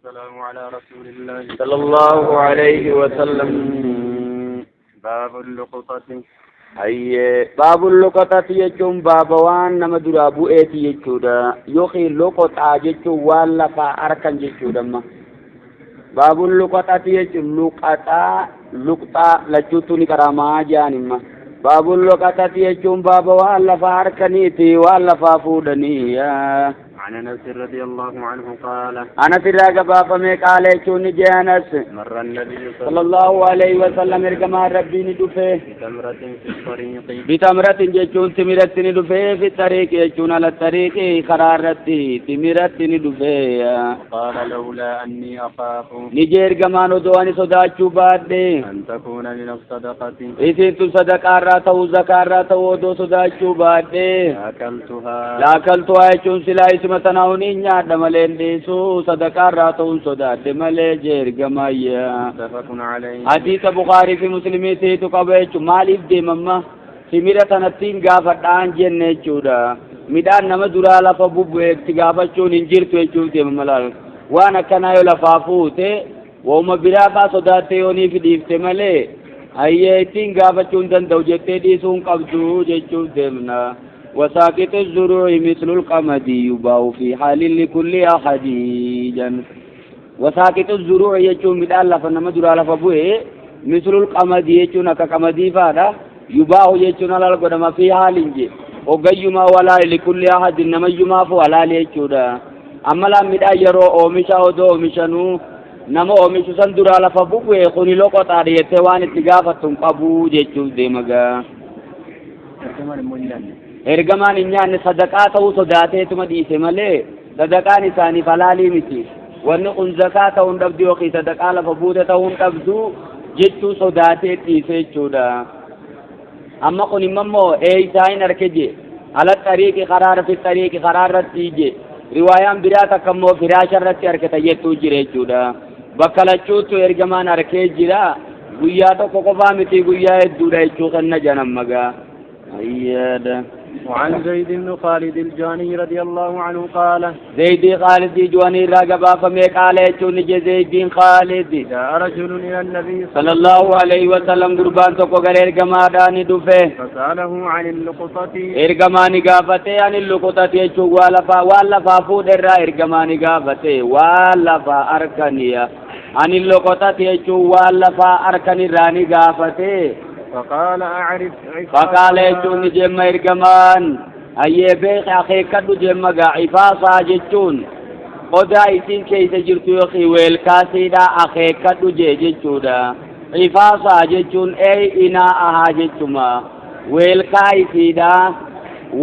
والسلام على رسول الله صلى الله عليه وسلم. باب اللقطة. Hayyee, baabul luqaxati jechuun baaba waan nama duraa bu'eeti jechuudha. Yookiin luqaxaa jechuun waan lafaa harkan jechuudha. Amma baabul luqaxati jechuun luqaxaa, luqxaa lachuutu ni qaramaa jedhan. Imma baabul luqaxati jechuun baaba waan lafaa harkaniiti, waan lafaa fuudhanii. عن انس رضي الله عنه قال: Anas irraa gabaafame, qaala jechuun ni jee Anas: مر النبي صلى الله عليه وسلم, ergamaan Rabbii ni dhufe. بتمرة في الطريق. بتمرة jechuun timiratti ni dhufe. في الطريق jechuun على الطريق, karaa irratti timiratti ni dhufe. قال: لولا أني أخاف Ni jee ergamaan, odoo ani sodaachuu baadhe أن تكون من الصدقة isiin tun sadaqaarraa ta'uu, zakaarraa ta'uu odoo sodaachuu baadhe لأكلتها. لأكلتها jechuun silaa isuma tanaa ni nyaadha malee hin dhiisu, sadaqaarraa ta'uun sodaadhe malee, jee ergamaayya. متفق عليه. Hadiisa Bukaarii fi Musliimiitiitu qaba jechuun. Maaliif deemamma timira tanattiin gaafadhaan jenne jechuudha. Midhaan nama duraa lafa bubbu'eetti gaafachuun hin jirtu jechuuf deemamma. Laal, waan akkanaa yoo lafaa fuute wauma biraa faa sodaatte yooniif dhiifte malee, hayyee, ittiin gaafachuu hin danda'u jettee dhiisuu hin qabdu jechuuf deemna. وساقط الزروع مثل القمد يباع في حال لكل أحد جن. وساقط الزروع jechuun midhaan lafa nama duraa lafa bu'e, مثل القمد jechuun akka qamadii faadha. يباع jechuun halal godhama, في حال je hogayyumaa, walaa لكل أحد namayyumaafu halaal jechuudha. Amma laan midhaan yeroo oomisha odoo oomishanuu nama oomishu san duraa lafa bu'e, kuni loqoxaadha jettee waan itti gaafattu hin qabu jechuuf deema gaa. Ergamaan hin nyaanne, sadaqaa ta'uu sodaateetuma dhiise malee sadaqaan isaaniif halaalii miti. Wanni kun zakaa ta'uu hin dhabdu yookiin sadaqaa lafa buute ta'uu hin dhabdu jechuu sodaatee dhiise jechuudha. Amma kun immoo eeysaa hin arke je? على الطريق karaa, في الطريق karaa irratti je. Riwaayaan biraa takka immoo firaasha irratti arkata jettuu jira jechuudha. Bakka lachuuttu ergamaan arkee jira. Guyyaa tokko qofaa miti, guyyaa hedduudha jechuu kenna janammagaa ayyaada. وعن زيد بن خالد الجهني رضي الله عنه قال: Zeydii Khaalidii Juhanii irraa gabaafamee, qaala jechuun ni je Zeydiin Khaalid: جاء رجل إلى النبي صلى الله عليه وسلم, gurbaan tokko gara ergamaadhaa ni dhufe. فسأله عن اللقطة. Ergamaa ni gaafate. عن اللقطة jechuun waa lafaa, waan lafaa fuudhe irraa ergamaa ni gaafate, waan lafaa arkaniya. عن اللقطة jechuun waan lafaa arkan irraa ni gaafate. فقال: أعرف. فقال jechuun ni jemma ergamaan, hayyee, beeki, akeekkadhu jemma gaa. عفاصها jechuun qodaa isiin keeysa jirtu yookiin weelkaasiidha akeekkadhu jee jechuudha. عفاصها jechuun ey إناءها jechuma, weelkaa isiidha,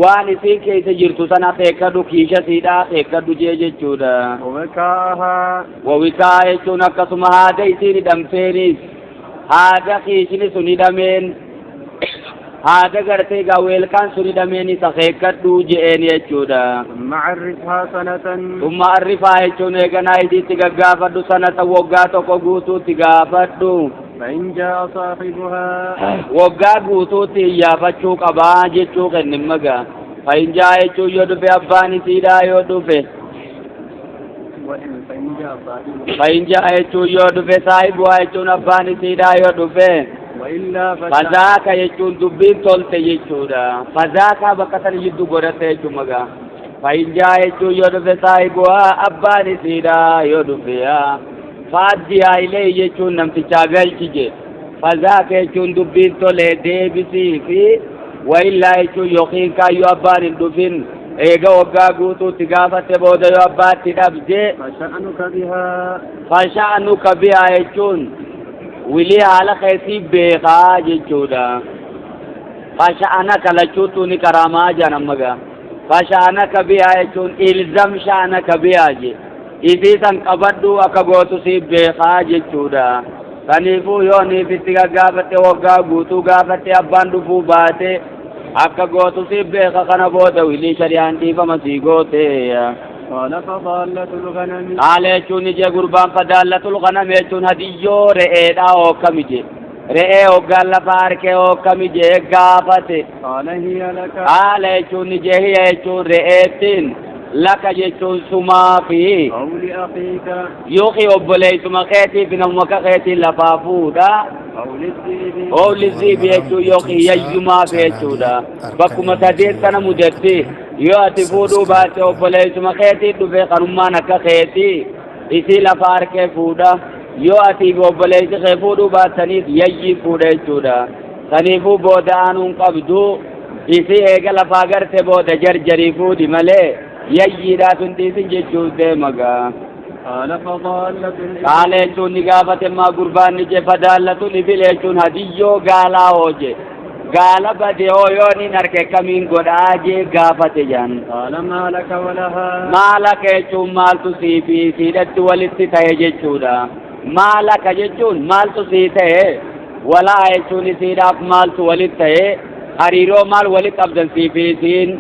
waan isiin keeysa jirtu san akeekkadhu, kiisha siidha akeekkadhu jee jechuudha. ووكاءها. ووكاء jechuun akkasuma haada isiin hidhamteenis, haada kiishni sun hidhameen, haada gartee gaa weelkaan sun hidhameenis akeekkadhu je'een jechuudha. ثم عرفها سنة. ثم عرفها jechuun eeganaa isiitti gaggaafadhu, سنة waggaa tokko guutuutti gaafadhu. فإن جاء صاحبها Waggaa guutuutti iyyaafachuu qabaa jechuu kennin magaa. فإن جاء jechuun yoo dhufe, abbaan isiidhaa yoo dhufe. فإن جاء صاحبها. فإن جاء jechuun yoo dhufe, صاحبها jechuun abbaan isiidhaa yoo dhufe. وإلا فذاك jechuun dubbiin tolte jechuudha. فذاك bakka sana jiddu godhatte jechuun magaa. فإن جاء jechuun yoo dhufe, صاحبها abbaan isiidhaa yoo dhufe, فأدها إليه jechuun namtichaa galchi je. فذاك jechuun dubbiin tole, deebisii fi. وإلا jechuun yookiin kaayyoo abbaan hin dhufin, eega waggaa guutuutti gaafatte booda yoo abbaatti dhabde. فشأنك بها. فشأنك بها jechuun wilii haala keetii beekaa jechuudha. فشأنك lachuutu ni karaamaa jedhan amma gaa. فشأنك بها jechuun إلزم شأنك بها je, isii san qabadhu, akka gootu siif beekaa jechuudha. Kaniifuu yoo niif itti gaggaafatte, waggaa guutuu gaafatte, abbaan dhufuu baate, akka gootu siif beeka. Kana booda wilii shari'aan dhiifama sii goote. قال: فضالة الغنم. Haala jechuun ije gurbaan, فضالة الغنم jechuun hadiyyoo re'eedhaa hookkami je, re'ee hoggaan lafa harkee hookkami jee gaafate. قال: هي لك. Haala jechuun ije, هي jechuun re'eettiin Laka jechuun sumaafi. أو لأخيك. Yookiin obboleessuma keetiif namuma akka keetiin lafaa fuudha. أو للذئب. Oolli ziibi jechuun yookiin yayyumaaf jechuudha. Bakkuma sadeen kana mudatti yoo ati fuudhuu baatte obboleessuma keetiin dhufe kanummaan akka keetii isii lafa harkee fuudha. Yoo ati obboleessi kee fuudhuu baattaniif yayyii fuudha jechuudha. Saniifuu booda aanuun qabdu isii eega lafaa garte booda jarjarii fuudhi malee yayyiidhaaf hin dhiisin jechuuf deema gaa. قال فضالة الإبل. Qaala jechuun ni gaafate maa gurbaan ni je fadaallatu ibil jechuun hadiyyoo gaalaa hooje gaala bade hoo yoo nin harke kamiin godhaa jee gaafate jaan. قال ما لك ولها. Maalaka jechuun maaltu sii fi siidhatti walitti ta'e jechuudha. Maalaka jechuun maaltu sii ta'e walaa jechuun isiidhaaf maaltu walitti ta'e hariiroo maal walitti qabdan sii fi isiin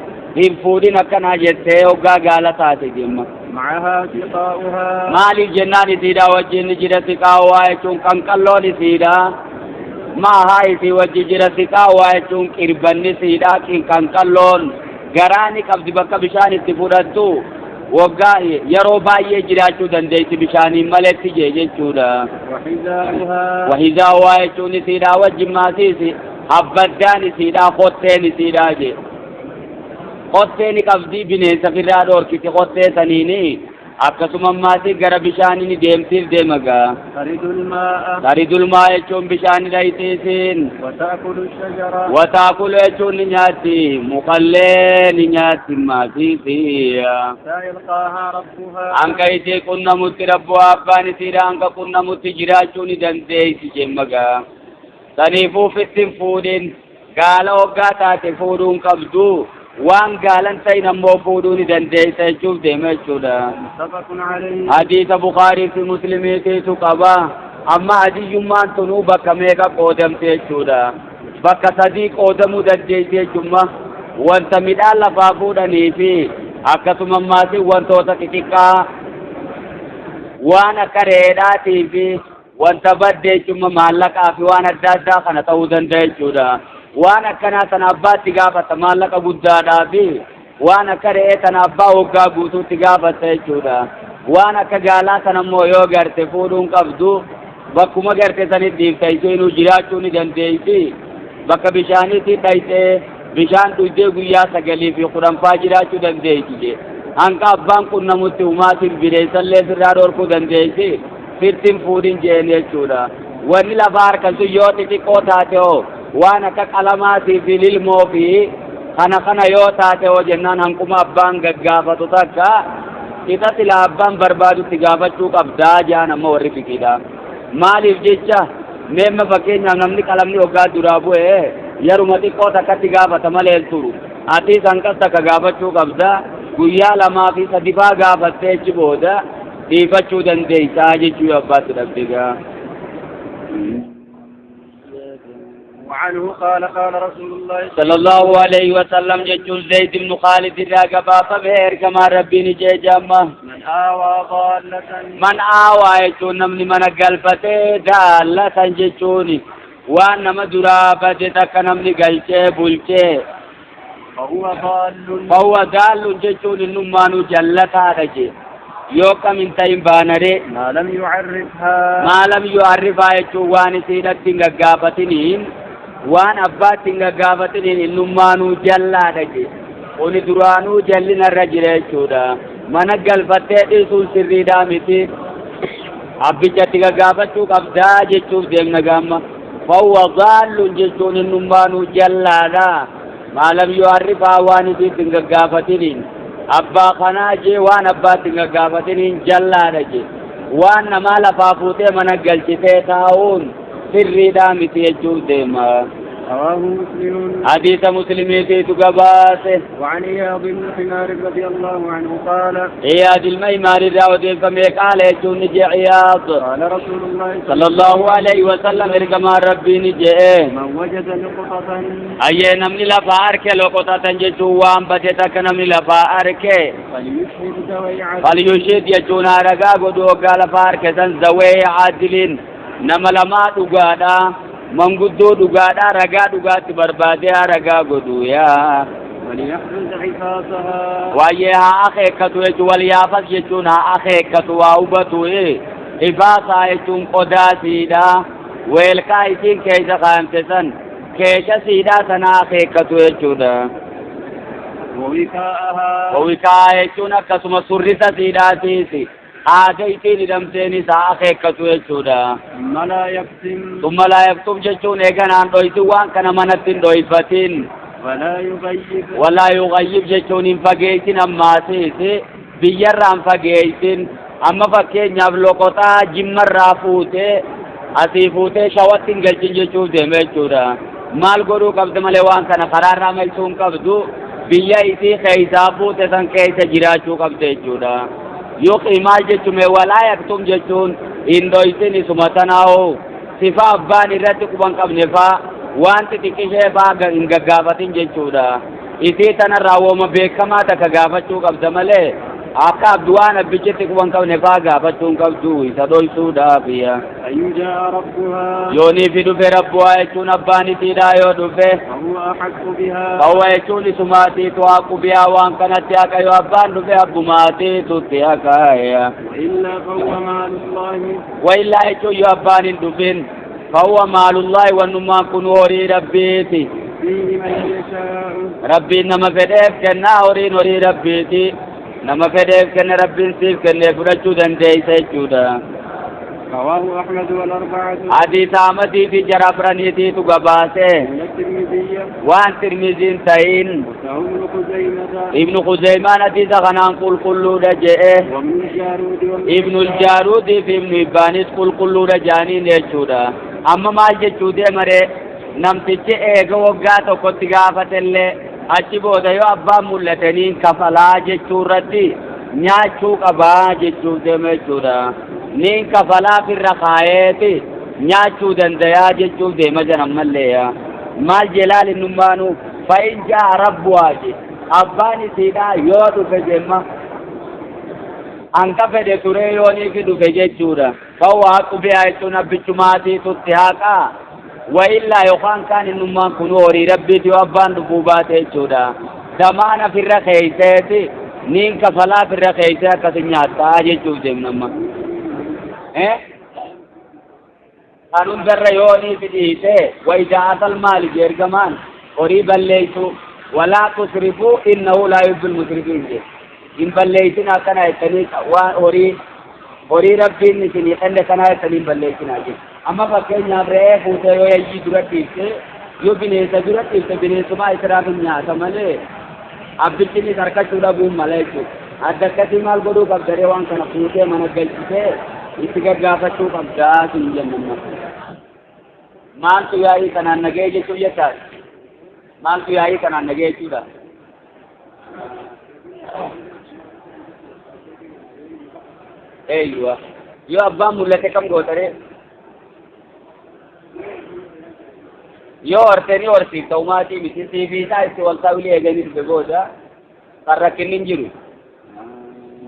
hin fuudhin akkanaa jettee hoggaa gaala taate jemma. معها سقاؤها. Maaliif jennaan isiidha wajjin ni jira siqaawwaa jechuun qanqalloon isiidha. Maahaa isii wajji jira siqaawwaa jechuun qirbanni isiidha qanqalloon garaa ni qabdi bakka bishaan itti fudhattu waggaa yeroo baay'ee jiraachuu dandeessi bishaaniin maletti jee jechuudha. وحذاؤها. Wahizaawwaa jechuun isiidha wajjin maasiisi habbaddaan isiidha kotteen isiidha jee. Kottee ni qabdi bineensa firraa dhoorkiti kottee saniini akkasuma maasii gara bishaanii ni deemtiif deema gaa. ترد الماء. Taridulmaa jechuun bishaan dhayxiisiin. وتأكل الشجرة. Wataakulu jechuun ni nyaatti mukallee ni nyaatti maasiisi. حتى يلقاها ربها. Hanqa isii qunnamutti rabboo abbaan isiidha hanqa qunnamutti jiraachuu ni dandeessi jemma gaa. Saniifuu fittin fuudhin gaala hoggaa taate fuudhuun qabdu waan gaalan ta'in ammoo fuudhuu ni dandeessa jechuuf deema jechuudha. متفق عليه. Hadiisa Bukaarii fi Muslimiitiitu qaba. Amma hadiyyummaan tunuu bakka meeqa qoodamte jechuudha. Bakka sadii qoodamuu dandeessi jechuudha. Wanta midhaan lafaa fuudhanii fi akkasuma ammaas wantoota xixiqqaa waan akka reedhaatii fi wanta badde jechuudha maallaqaa fi waan adda addaa kana ta'uu danda'a jechuudha. Waan akkanaa sana abbaatti gaafata maallaqa guddaadhaa fi waan akka re'ee sana abbaa waggaa guutuutti gaafata jechuudha. Waan akka gaalaa sana immoo yoo garte fuudhuun qabdu bakkuma garte sanitti dhiifta isheenuu jiraachuu ni dandeessi. Bakka bishaaniitti dhayxee bishaan dhugdee guyyaa 9 fi 10 jiraachuu dandeessi jee. Hanqa abbaan qunnamutti humaatiin bineensallee sirraa dhorkuu dandeessi. Fittin fuudhin jeen jechuudha. Wanni lafa harkan sun yoo xixiqqoo taate hoo waan akka qalamaatii fi lilmoo fi kana kana yoo taate hoo jennaan hanquma abbaan gaggaafatu takka qixa sila abbaan barbaadutti gaafachuu qabdaa jaan amma warri fiqiidha. Maaliif jecha meemma fakkeenyaaf namni qalamni hoggaa duraa bu'e yeruma xiqqoo takkatti gaafata malee hin turu. Atis hanqas takka gaafachuu qabda guyyaa 2 fi 3 faa gaafattee achi booda dhiifachuu dandeessaa jechuu yoo abbaatti dhabde gaa. وعنه قال قال رسول الله صلى الله عليه وسلم جتون زيد بن خالد الرقبة فبهر كما ربي نجي جامع. من آوى ضالة. من آوى جتون نمني من قلبته ضالة جتوني وأن ما درابة تك نمني قلته بلته فهو ضال. فهو ضال جتون النمان جلتا رجي يوكا من تيم بانري. ما لم يعرفها. ما لم يعرفها جتون وان سيدة غافتنين waan abbaatti hin gaggaafatiniin innummaanuu jallaadha jee. Kuni duraanuu jallinarra jira jechuudha. Mana galfattee dhiisuun sirriidhaa miti. Abbichatti gaggaafachuu qabdaa jechuuf deemna gaamma. Fawwa daallun jechuun innummaanuu jallaadha. Maalam yoo arrifaa waan isiitti hin gaggaafatiniin. Abbaa kanaa jee waan abbaatti hin gaggaafatiniin jallaadha jee. Waan namaa lafaa fuutee mana galchitee taa'uun sirriidhaa miti jechuuf deema. رواه مسلم. حديث مسلم في تقباسه. وعن إياض بن حمار رضي الله عنه قال. إياض الميمار الراودي فمي قال يجون نجي عياض. قال رسول الله صلى الله عليه وسلم إرقما ربي نجي. من وجد لقطة. أي نمني لفارك لقطة جتوان بتتك نمني لفارك. فليشهد ذوي عدل. فليشهد يجون رقا قدو قال فارك ذوي عدل. نما لما دغادا manguddoo dhugaadhaa ragaa dhugaatti barbaadee haa ragaa godhu yaa. وليحفظ حفاظها. Waa'ee haa akeekkatu jechuun walyaafas jechuun haa akeekkatu waa hubatu. Hifaasaa jechuun qodaa siidhaa weelkaa isiin keessa kaayamte san keesha siidhaa sana akeekkatu jechuudha. ووكاءها. Wikaa jechuun akkasuma surrisa siidhaatiis haada isiin hidhamteenis haa akeekkatu jechuudha. ثم لا يكتم. Summa laa yaktub jechuun eeganaan dhoysin, waan kana manatti hin dhoyfatin. ولا يغيب. Walaa yugayyib jechuun hin fageeysin, ammaasiis biyyarraa hin fageeysin. Amma fakkeenyaaf loqoxaa jimmarraa fuutee asii fuutee shawatti hin galchin jechuuf deeme jechuudha. Maal godhuu qabdi malee, waan kana karaarraa maysuu hin qabdu, biyya isii keeysaa fuute san keeysa jiraachuu qabde jechuudha. Yookiin maal jechuun walaa yaktum jechuun hin dhoysin isuma tanaa hoo sifa abbaan irratti quban qabne faa waan xixiqqishee faa hin gaggaafatin jechuudha. Isii tanarraa wooma beekamaa takka gaafachuu qabda malee akka abdu waan abbichitti quban qabne faa gaafachuu hin qabdu isa dhoysuudhaaf. فإن جاء ربها. Yoonii fi dhufe rabbu'aa jechuun abbaan isiidhaa yoo dhufe, فهو أحق بها. فهو jechuun isumaatiitu haqu bihaa, waan kanatti haqa, yoo abbaan dhufe abbumaatiitutti haqaaya. وإلا فهو مال الله. وإلا jechuun yoo abbaan hin dhufin, فهو مال الله, wannummaan kun horii rabbiiti. فيه من يشاء. Rabbiin nama fedheef kennaa, horiin horii rabbiiti, nama fedheef kenne, rabbiin siif kennee fudhachuu dandeeysa jechuudha. رواه أحمد والأربعة. Hadiisa Ahmadii fi jara afraniitiitu gabaase. من الترمذي. Waan Tirmiziin ta'in. وسهو ابن خزيمة. Ibnu Khuzeymaan hadiisa kanaan qulqulluudha je'e. وابن الجارود. Ibnu Ljaaruudii fi Ibnu Hibbaanis qulqulluudha jaaniin jechuudha. Amma maal jechuu deemaree, namtichi eega waggaa tokkotti gaafatellee achi booda yoo abbaan mul'ataniin kafalaa jechuu irratti nyaachuu qabaa jechuu deema jechuudha. Niin kafalaa firra kaayeeti nyaachuu dandayaa jechuuf deema jiran malleeya. Maal jelaal innummaanu فإن جاء ربها je abbaan isiidhaa yoo dhufe jemma hanqa fedhe ture yoonii fi dhufe jechuudha. فهو أحق بها jechuun abbichumaatiitutti haqaa. وإلا yookaan kaan innummaan kun horii rabbiiti, yoo abbaan dhufuu baate jechuudha. Damaana firra keeyseeti niin kafalaa firra keeysee akkasin nyaattaa jechuuf deemna amma. Kan hundarra yoonii fi dhiise وإضاعة المال je ergamaan horii balleeysu ولا تسرفوا إنه لا يحب المسرفين je hin balleeysin akkana jettanii waan horii rabbiin isinii kenne kana jettanii hin balleeysinaa je. Amma fakkeenyaaf re'ee fuutee yoo yayyii dura dhiifte, yoo bineensa dura dhiifte, bineensumaa israaf hin nyaata malee abbichinis harkachuu dhabuun mala jechuudha. Adda akkasii maal godhuu qabdaree, waan kana fuutee mana galchitee itti gaggaafachuu qabdaa sin jennamma. Maaltu yaa'ii kanaan nagee jechuu jechaadha. Maaltu yaa'ii kanaan nagee jechuudha. Eeyyuwa. Yoo abbaan mul'ate kam gootaree? Yoo hortee ni horsiifta, umaatii miti siifiisaa itti wal ta'uu eeganii dhufe booda kan rakkinni hin jiru.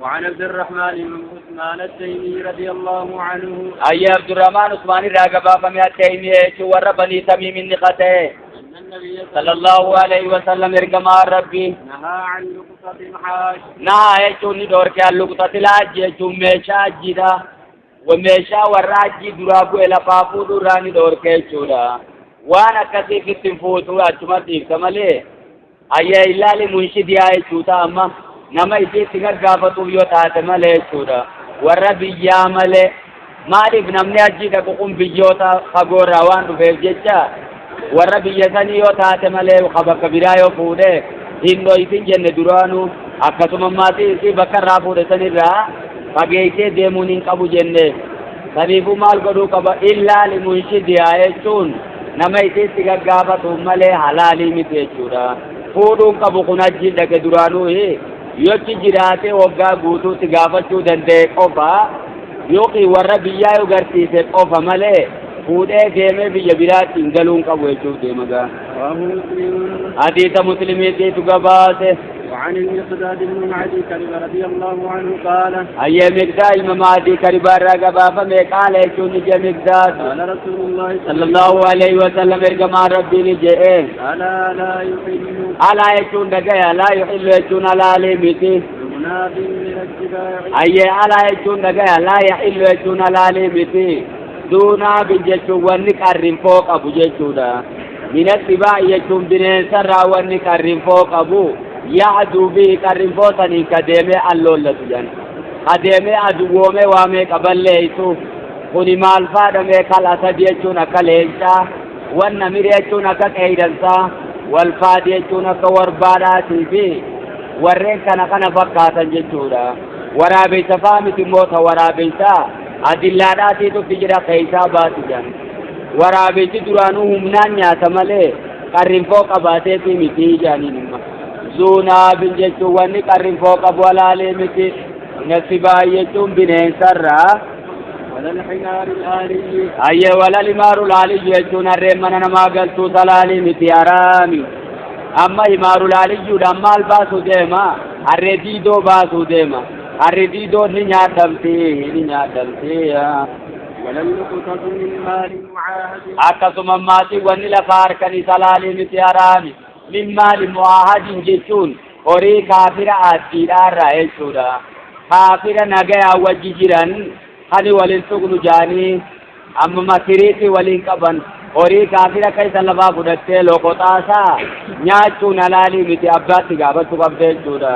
وعن عبد الرحمن بن عثمان التيمي رضي الله عنه. Ayya, Abdurrahmaan Usmaan irraa gabaafame, Attaymi jechuun warra Banii Tamiim inni qata'e. أن النبي صلى الله عليه وسلم ergamaa rabbii نهى عن لقطة الحاج. نهى jechuun ni dhoorke, عن لقطة الحاج jechuun meeshaa hajjiidha. Meeshaa warra hajjii duraa bu'e lafaa fuudhuu irraa ni dhoorke jechuudha. Waan akkasiif ittiin fuutuu achuma dhiifta malee ayya ilaali munshidiyaa jechuudha, amma nama isiitti gaggaafatuuf yoo taate malee jechuudha. Warra biyyaa malee, maaliif namni hajjii dhaqu kun biyyoota fagoorraa waan dhufeef jecha, warra biyya sanii yoo taate malee ka bakka biraa yoo fuudhe hin dhoysin jenne duraanuu. Akkasuma maatii isii bakka irraa fuudhe sanirraa fageessee deemuun hin qabu jenne. Saniifuu maal godhuu qaba? إلا لمنشدها jechuun nama isiitti gaggaafatuuf malee halaalii miti jechuudha. Fuudhuun qabu kun hajjiin dhaqe duraanuu yochi jiraatee waggaa guutuutti gaafachuu danda'e qofa yookiin warra biyyaa yoo garsiise qofa malee fuudhee deemee biyya biraatti hin galuun qabu jechuuf deema gaa. رواه مسلم. Hadiisa Muslimiitiitu gabaase. وعن المقداد بن معدي كرب رضي الله عنه قال Hayyee, Miqdaad ilma Maadii Karibaarraa gabaafame, qaala jechuun ni jee Miqdaad. قال رسول الله صلى الله عليه وسلم, ergamaan Rabbii ni je'e. ألا لا يحل ألا jechuun dhagaya, لا يحل jechuun halaalii miti. ذو ناب من السباع. Hayyee, ألا jechuun dhagaya, لا يحل jechuun halaalii miti. ذو ناب jechuun wanni qarrinfoo qabu jechuudha. من السباع jechuun bineensarraa wanni qarrinfoo qabu, يعدو به, qarrinfoo saniin ka deemee alloollatu jan, adeemee aduwwoomee waamee qaballeeysu kuni maal faadhamee? كالأسد jechuun akka leencaa, والنمر jechuun akka qeeyransaa, والفهد jechuun akka warbaadhaatii fi warreen kana kana fakkaatan jechuudha. Waraabeysa faa miti immoo, ta waraabeysaa adillaadhaatiitutti jira, keeysaa baati jan. Waraabeysi duraanuu humnaan nyaata malee qarrinfoo qabaateetii miti jaaniin. Imma ذو ناب jechuun wanni qarrinfoo qabu halaalee miti. من السباع jechuun bineensarraa. ولا الحمار الأهلي. Hayyee, ولا الحمار الأهلي jechuun harreen mana namaa galtuu halaalii miti, haraami. Amma حمار الأهلي yuudhaan maal baasuu deema? Harree diidoo baasuu deema. Harree diidoo ni nyaadhamti, ni nyaadhamti. ولا اللقطة من مال معاهد. Akkasuma maatii wanni lafa harkanii halaalii miti, haraami. من مال معاهد jechuun horii kaafira addiidhaarraa jechuudha. Kaafira nagayaa wajji jiran hani waliin tuqnu jaanii amma makiriitii waliin qaban, horii kaafira keessa lafaa fudhattee loqoxaasaa nyaachuun halaalii miti, abbaatti gaafachuu qabde jechuudha.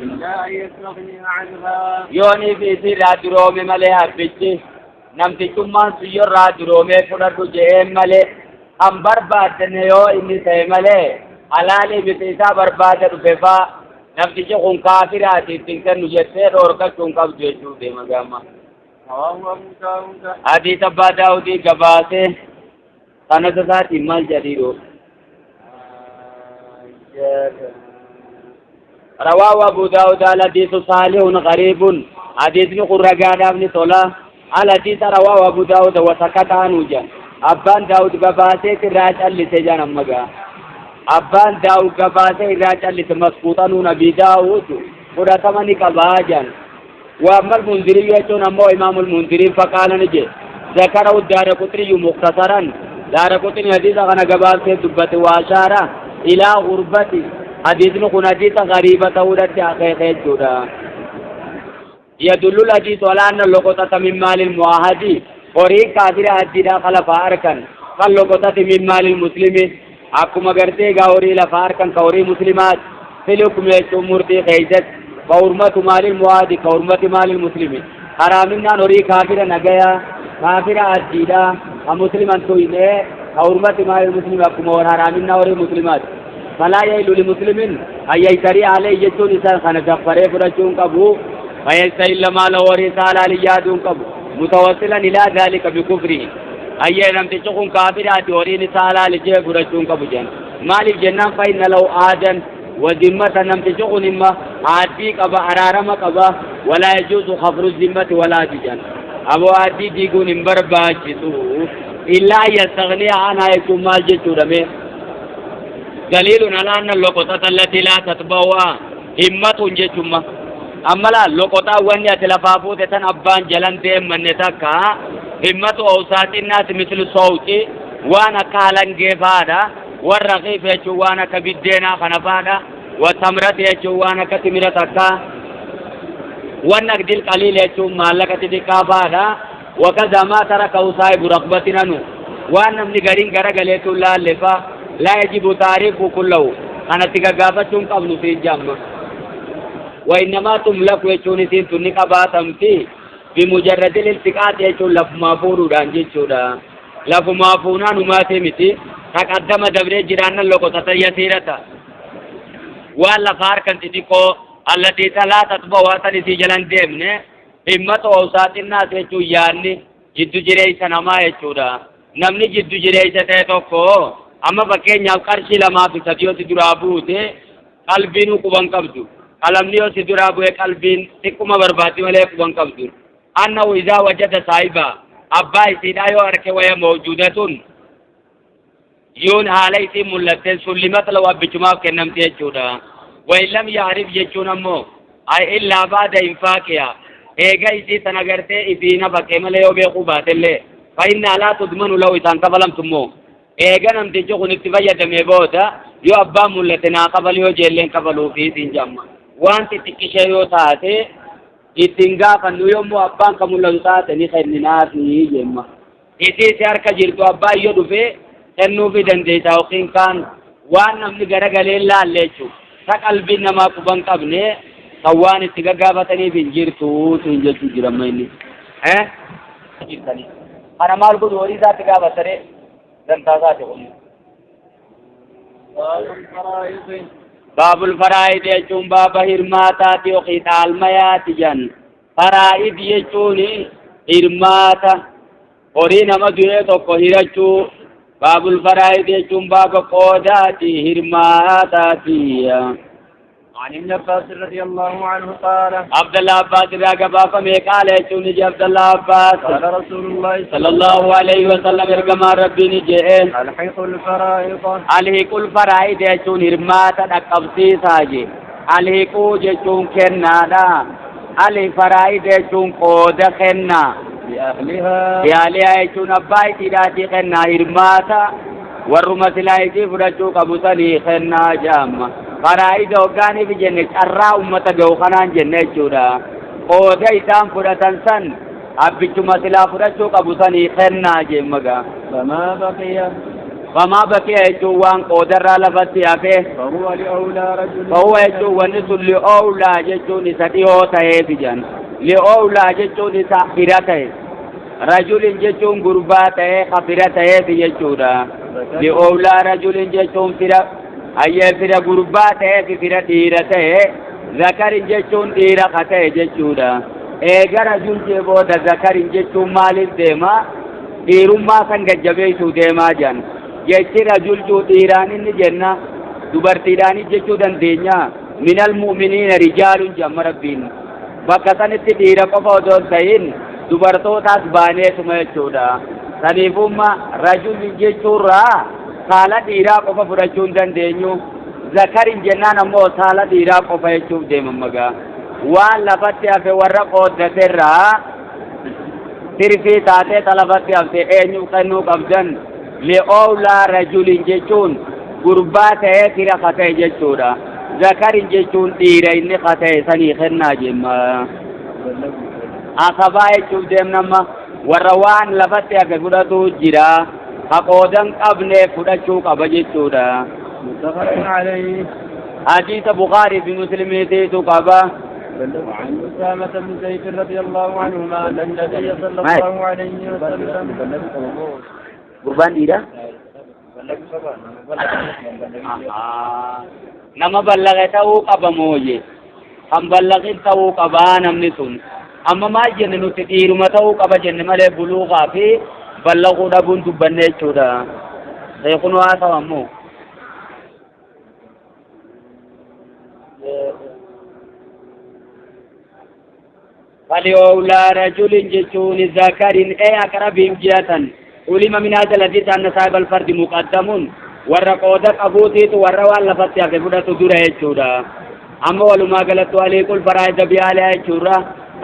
إلا أن يستغني عنها. Yoonii fi isirraa duroome malee, abbichi namtichummaan sun yorraa duroomee fudhadhu je'een malee, kan barbaaddanne yoo inni ta'e malee halaalii miti. Isaa barbaada dhufe faa, namtichi kun kaafiraati ittiin kennu jettee dhoorkachuu hin qabdu jechuu deema gaama. رواه أبو داود. Hadiis Abbaa Daawudii gabaase. Sanada isaatiin maal jedhiidho? رواه أبو داود. الحديث صالح غريب, حديثني قل رقادافني tola. الحديث رواه أبو داود وسكت عنه جان. Abbaan Daawud gabaasee irraa callise jaan. Amma gaa Abbaan Daawud gabaasee irraa callise, مسكوتا عن أبي داود fudhatama ni qabaa jaan. وأما المنذري jechuun ammoo إمام المنذري فقال نجي ذكره الدارقطني مختصرا, دارقطني حديث kana gabaasee dubbate. وأشار إلى غربته, حديثni kun حديث غريبة ta'uudhatti akeeke jechuudha. يدل الحديث على أن اللقطة من مال المعاهد, horii kaafira addiidhaa ka lafaa harkan, كاللقطة من مال المسلم, akkuma gartee gaa horii lafaa harkan ka horii muslimaat. في الحكم jechuun murtii keeysatti, فحرمة مال المعاهد كحرمة مال المسلم, haraaminaan horii kaafira nagayaa, kaafira addiidhaa ka musliman tuyne, كحرمة مال المسلم, akkuma haraaminaa horii muslimaat. فلا يحل لمسلم أن يشتري عليه jechuun isaan kana gaffaree fudhachuu hin qabu. فيستحل ماله, horii isaa halaalii yaaduu hin qabu. متوسلا إلى ذلك بكفره, ayyee, namtichi kun kaafiraati, horiin isaa halaali jee fudhachuu hin qabu jen. Maaliif jennaan, فإن له عهدا وذمة, namtichi kun imma aaddii qaba, araarama qaba. ولا يجوز خفر الذمة ولا jen. Aboo, aaddii diiguun hin barbaachisu. إلا أن يستغني عنها jechuun maal jechuudha mee? دليل على أن اللقطة التي لا تتبعها همة jechuun amma laa loqoxaa wanni ati lafaa fuute tan abbaan jalan deemanne takka, همة أوساط الناس مثل السوط, waan akka halangee faadha, والرغيف jechuun waan akka biddeenaa kana faadha, والتمرة jechuun waan akka timira takka, والنقد القليل jechuun maallaqa xixiqqaa faadha, وكذا ما تركه صاحب رغبة عنه, waan namni gariin garagaleetu laalle fa لا يجب تعريفه كله, kanatti gaggaafachuun qabnu siin jamma. وإنما تملك jechuun isiin tunni qabaatamti بمجرد الالتقاط jechuun lafumaa fuudhuudhaan jechuudha. Lafumaa fuunaan humaatee miti. تقدم dabree jiraannan لقطة يسيرة, waan lafa harkan xixiqqoo, التي لا تتبع, tan isii jalan deemne, همة أوساط الناس jechuun yaanni jiddu jireessa namaa jechuudha. Namni jiddu jireessa ta'e tokko amma fakkeenyaaf qarshii lamaa fi sadii yoo si duraa buute qalbiin quban qabdu. Qalamni yoo si duraa bu'e qalbiin xiqquma barbaaddi malee quban qabdu. أنه إذا وجد صاحبها, abbaa isiidhaa yoo arke, وهي موجودة, yoon haala isii mul'atte, سلمت له, abbichumaaf kennamti jechuudha. Wa in lam ya'rif jechuun ammoo ay illaa ba'da infaaqiha eega isii tana gartee ifii nafaqee malee yoo beekuu baatellee fa innaa laa tudmanu lahu isaan kafalamtu immoo eega namtichi kun itti fayyadamee booda yoo abbaan mul'ate naa kafali yoo jeelleen kafaluufi siin jamma waan xixiqqishee yoo taate ittiin gaafannu yommuu abbaan ka mul'atu taate ni kenninaafi jemma isii si harka jirtu abbaan yoo dhufe kennuufi dandeessa yookiin kaan waan namni garagalee laalle jechuudha ta qalbiin namaa quban qabne kan waan itti gaggaafataniif hin jirtu siin jechuu jira amma inni. Jirtanii. Kana maal godhu horii isaatti gaafatanii dantaa isaati kun. باب الفرائض Baabul faraa'id jechuun baaba hirmaataati yookiin dhaalmayaati jan. Faraa'id jechuun hirmaata horii nama du'ee tokko hirachuu. Baabul faraa'id jechuun baaba qoodaati hirmaataati. عن ابن عباس رضي الله عنه قال Abdallah Abbaas irraa gabaafame qaala jechuun iji Abdallah Abbaas. قال رسول الله صلى الله عليه وسلم ergamaan rabbiin je'een الحق الفرائض alhiqul faraa'id jechuun hirmaata dhaqqabsiisaa je alhiquu jechuun kennaadha alhi faraa'id jechuun qooda kennaa لأهلها yaaliyaa jechuun abbaa isiidhaatii kennaa hirmaata warruma silaa isii fudhachuu qabu sanii kennaa jaamma faraa'ida hoggaaniif jenne carraa ummata ga'u kanaan jenne jechuudha qooda isaan fudhatan san abbichuma silaa fudhachuu qabu sanii kennaa jemmagaa فما بقي famaa baqiya jechuun waan qoodarraa lafatti hafe فهو لأولى رجل fahuwa jechuun wanni sun li'oowlaa jechuun isa dhiyoo ta'eef jan li'oowlaa jechuun isa fira ta'e rajulin jechuun gurbaa ta'e ka fira ta'eef jechuudha li'oowlaa rajulin jechuun fira hayyee fira gurbaa ta'eef fira dhiira ta'e zakarin jechuun dhiira ka ta'e jechuudha eega rajul jee booda zakarin jechuun maaliif deema dhiirummaa san gajjabeessuu deemaa jan jechi rajul juu dhiiraan inni jenna dubartiidhaanis jechuu dandeenya minal mu'miniina rijaalun jamma rabbiin bakka sanitti dhiira qofa odoo hin ta'in dubartootaas baaneetuma jechuudha saniifumma rajulin jechuurraa saala dhiiraa qofa fudhachuu hin dandeenyu zakarin jennaan ammoo saala dhiiraa qofa jechuuf deeman magaa waan lafatti hafe warra qooddaterraa tirfii taatee ta lafatti hafte eenyu kennuu qabdan li'oowlaa rajulin jechuun gurbaa ta'ee fira ka ta'e jechuudha zakarin jechuun dhiira inni ka ta'e sanii kennaa jemma asabaa jechuuf deemnamma warra waan lafatti hafe fudhatu jira ka qoodan qabne fudhachuu qaba jechuudha متفق عليه hadiisa bukaarii fi muslimiitiitu qaba وعن أسامة بن زيد رضي الله عنهما أن النبي صلى الله عليه وسلم gurbaan dhiira nama ballaqe ta'uu qaba mooye kan ballaqin ta'uu qabaa namni sun amma maal jenne nuti dhiiruma ta'uu qaba jenne malee buluuqaa fi ballaquu dhabuun dubbanne jechuudha seekun waa ta'u ammoo فلأولى رجل جتون ذكر أي أقربهم جهة علم من هذا الحديث أن صاحب الفرد مقدم ور قودك أبوتيت ور واللفت يا فدة درة يجورا أما ولما قالت عليك الفرائض بها يجورا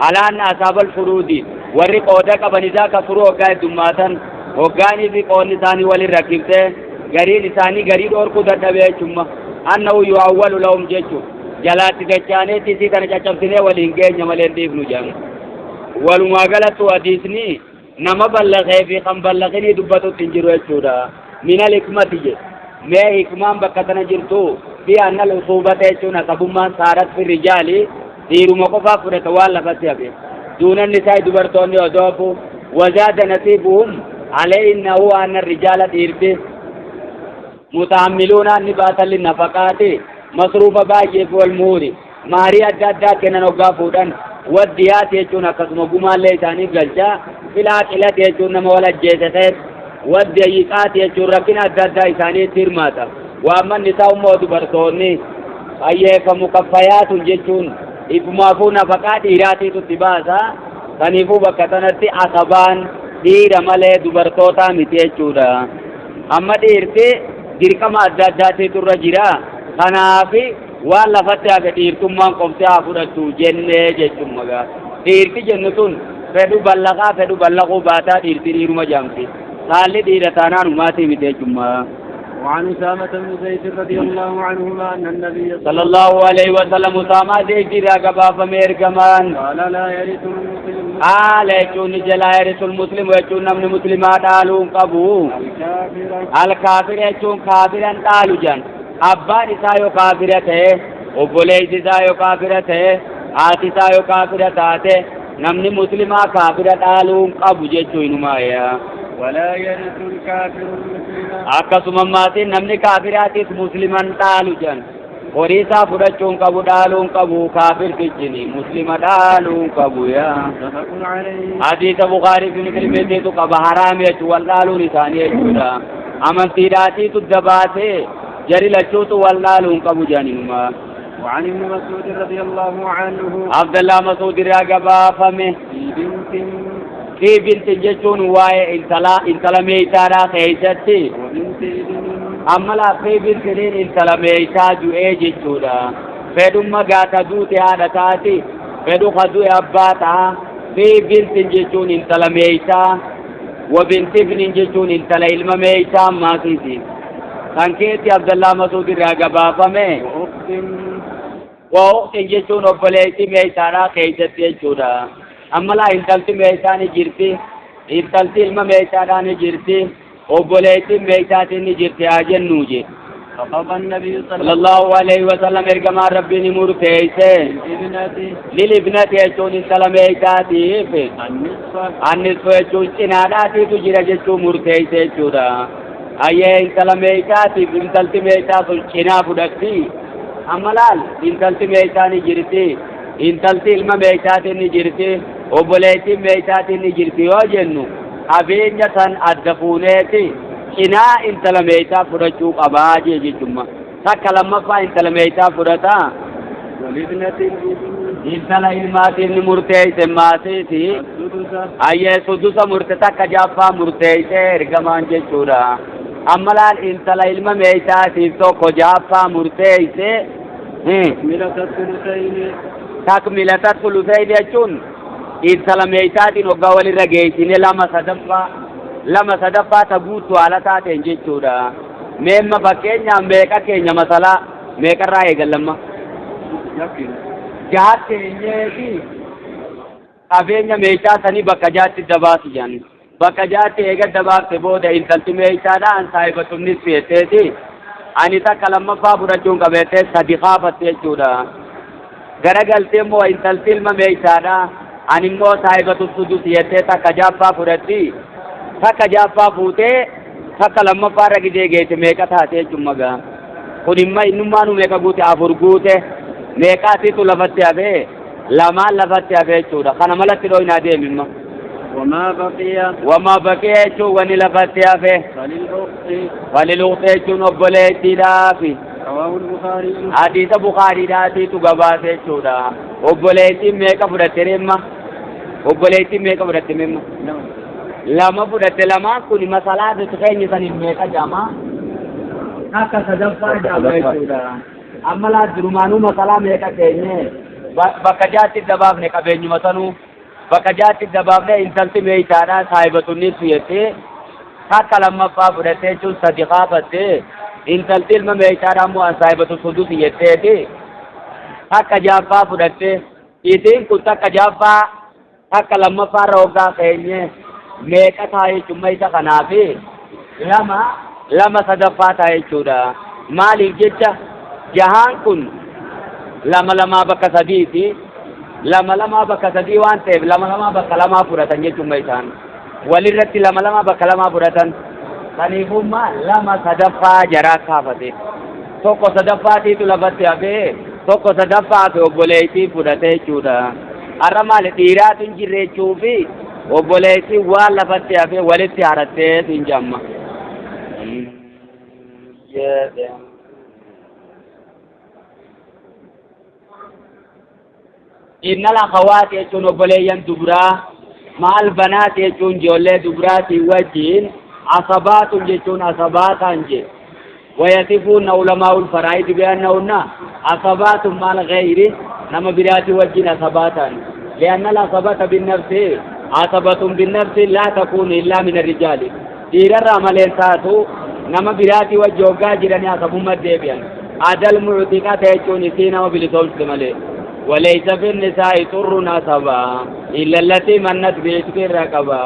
على أن أصحاب الفروض ور قودك أبني ذاك فرو وقايد دماتا وقاني في قول ثاني وللركبته غري ثاني غري دور قدر دبي ثم أنه يعول لهم جيتشو جلات دچانه تيسي تنا چچبسنه ولين گenya malee dhiifnu jedhan walumaa galatti hadiisni nama ballaqee fi kan ballaqinii dubbatutti hin jiru jechuudha minal hikmati jedhe mee hikmaan bakka tana jirtu fi annal usuubata jechuun asabummaan saarat fi rijaali dhiiruma qofaa fudhata waan lafatti hafe duunan isaa dubartoonni odoofu wazaada nasiibuhum alayhinnahu anna rijaala dhiirti mutaammiluuna ni baatan linnafaqaati masruufa baay'ee fi walmuuri maarii adda addaa kennan hoggaa fuudhan waddiyaati jechuun akkasuma gumaallee isaaniif galchaa filaaqilati jechuun nama wal ajjeese ta'e waddiyiqaati jechuun rakkina adda addaa isaaniitti hirmaata waammanni isaa immoo dubartoonni ayyeeffamu kaffayaatun jechuun ifumaafuu nafaqaa dhiiraatiitu itti baasa saniifuu bakka tanatti asabaan dhiira malee dubartootaa miti jechuudha amma dhiirti dirqama adda addaatiitu irra jira kanaaf Waan lafatti hafe dhiirtummaan qofti haa fudhattu jennee jechuun magaa. Dhiirti jennu tun fedhu ballaqaa fedhu ballaquu baataa dhiirti dhiiruma jaamti. Saalli dhiira taanaan humaatii miti jechuun. وعن أسامة بن زيد رضي الله عنهما أن النبي صلى الله عليه وسلم أسامة زيد راقبا فميركمان قال لا يرث المسلم قال يجون لا يرث المسلم ويجون نمن مسلما دالون قبو الكافر الكافر يجون كافرا دالو جن أبان إسايو كافرة obboleessi isaa yoo kaafira ta'e haati isaa yoo kaafira taate namni muslimaa kaafira dhaaluu hin qabu jechuu inumaaya. ولا يرث الكافر المسلم Akkasuma maatiin namni kaafiraatis musliman dhaalu jan horii isaa fudhachuu hin qabu dhaaluu hin qabu kaafirtichini muslima dhaaluu hin qabu yaa. متفق عليه Hadiisa Bukaarii fi Muslimeetiitu qaba haraam jechuu wal dhaaluun isaanii jechuudha. Amantiidhaatiitu dabaatee jari lachuutu wal dhaaluu hin qabu janinumaa. وعن ابن مسعود رضي الله عنه Abdallaa Masuud irraa gabaafame في بنت fi binti jechuun waa'ee intala intala meeysaadhaa keessatti وبنت ابن amma laaffee bintiniin intala meeysaa du'ee jechuudha. Fedhumma gaata duute haadha taati fedhu ka du'e abbaa ta'a fi bintin jechuun intala meeysaa wa binti ibnin jechuun intala ilma meeysaa ammaasiiti. Kan keetti Abdallaa Masuud irraa gabaafame وأخت wa ukhtin jechuun obboleettii meeysaadhaa keessatti jechuudha. Amma laa intalti meeysaa ni jirti, intalti ilma meeysaadhaa ni jirti, obboleettiin meeysaatiin ni jirti haa jennuu je. فقضى النبي صلى Sallallahu alaihi wasallam ergamaan rabbiin ni murteeyse. للابنة Lilibnati jechuun intala meeysaatiif النصف annisfu jechuun cinaadhaatiitu jira jechuun murteeyse jechuudha. Ayyee intala meeysaatiif intalti meeysaa sun cinaa fudhatti. Amma laal intalti meeysaa ni jirti, intalti ilma meeysaatiin ni jirti, obboleettiin meeysaatiin ni jirti yoo jennu qabeenya san adda fuuneeti cinaa intala meeysaa fudhachuu qabaa jee jechuudha. Takka lammaffaa intala meeysaa fudhata. ولابنة الابن Intala ilmaatiif ni murteeyse maasiiti. السدس Ayyee sudusa murte takka jaaffaa murteeyse ergamaan jechuudha. Amma laal intala ilma meeysaatiif tokko jaaffaa murteeyse. تكملة الثلثين Takmilata sulusayn jechuun intala meeysaatiin hoggaa walirra geessine lama sadaffaa ta guutuu haala taateen jechuudha. Meemma fakkeenyaaf meeqa keenya masalaa meeqarraa eegallamma? يكفي Jaha keenyeeti qabeenya meeshaa sanii bakka jaatti dabaasi jedhan. Bakka jaatti eega dabaafte booda intalti meeshaadhaan saahibatunnis feeteeti. Ani takka lammaffaa fudhachuun qabeettee sadi kaafatte jechuudha. Garagaltee immoo intalti ilma meeshaadha. Ani immoo saahibatu sudus jettee takka jaaffaa fudhatti. Takka jaaffaa fuutee takka lammaffaa irra gidee geete meeqa taate jechuun magaa. Kun imma innummaanuu meeqa guute afur guute. Meeqaatiitu lafatti hafee lamaan lafatti hafee jechuudha. Kana malatti dhooyinaa deemimma. وما بقي Wama baqee jechuun wani lafatti hafe. فللأخت Waliluqxe jechuun obboleettiidhaafi. رواه البخاري Hadiisa Bukaariidhaatiitu gabaase jechuudha. Obboleettiin meeqa fudhatte reemma? Obboleettiin meeqa fudhatte meemma? نعم Lama fudhatte lamaan kun masalaa bitu keenya saniif meeqa jaama? Akka sadaffaa jaama jechuudha. Amma laa durumaanuu masalaa meeqa keenye? Bakka jaatti dabaafne qabeenyuma sanuu bakka jaatti dabaafne intalti meeysaadhaa saahibatunnis jettee takka lammaffaa fudhattee jechuun sadi kaafattee intalti ilma meeysaadhaa immoo an saahibatu sudus jetteeti takka jaaffaa fudhattee isiin kun takka jaaffaa takka lammaffaa irra hoggaa keenye meeqa ta'a jechuun isa kanaafi lama sadaffaa ta'a jechuudha. Maaliif jecha jahaan kun lama lamaa bakka sadiiti. Lama lamaa bakka sadii waan ta'eef lama lamaa bakka lamaa fudhatan jechuun isaan walirratti lama lamaa bakka lamaa fudhatan. Kaniifummaa lama sadaffaa jaraa kaafate. Tokko sadaffaatiitu lafatti hafee tokko sadaffaa hafe obboleettii fudhate jechuudha. Har'a maali dhiiraatu hin jirre jechuufi obboleettiin waan lafatti hafee walitti harattee hin jamma. Innal akhawaati jechuun obboleeyyan dubraa maal banaati jechuun ijoollee dubraatii wajjin asabaatun jechuun asabaataan je wayasifuunna ulamaa'ul faraa'idi bi'annahunna Asabaatu maal gayri nama biraati wajjin asabaatan. Lianna al-asabata binnafsi asabatun binnafsi laa takuunu illaa min arrijaali. Dhiirarraa maleen taatu nama biraati wajji hoggaa jiranii asabummaa deebi'an. Adal muctiqata jechuun isii nama bilisoomsite malee. وليس في النساء طر نسبا إلا التي منت بيتك الرقبة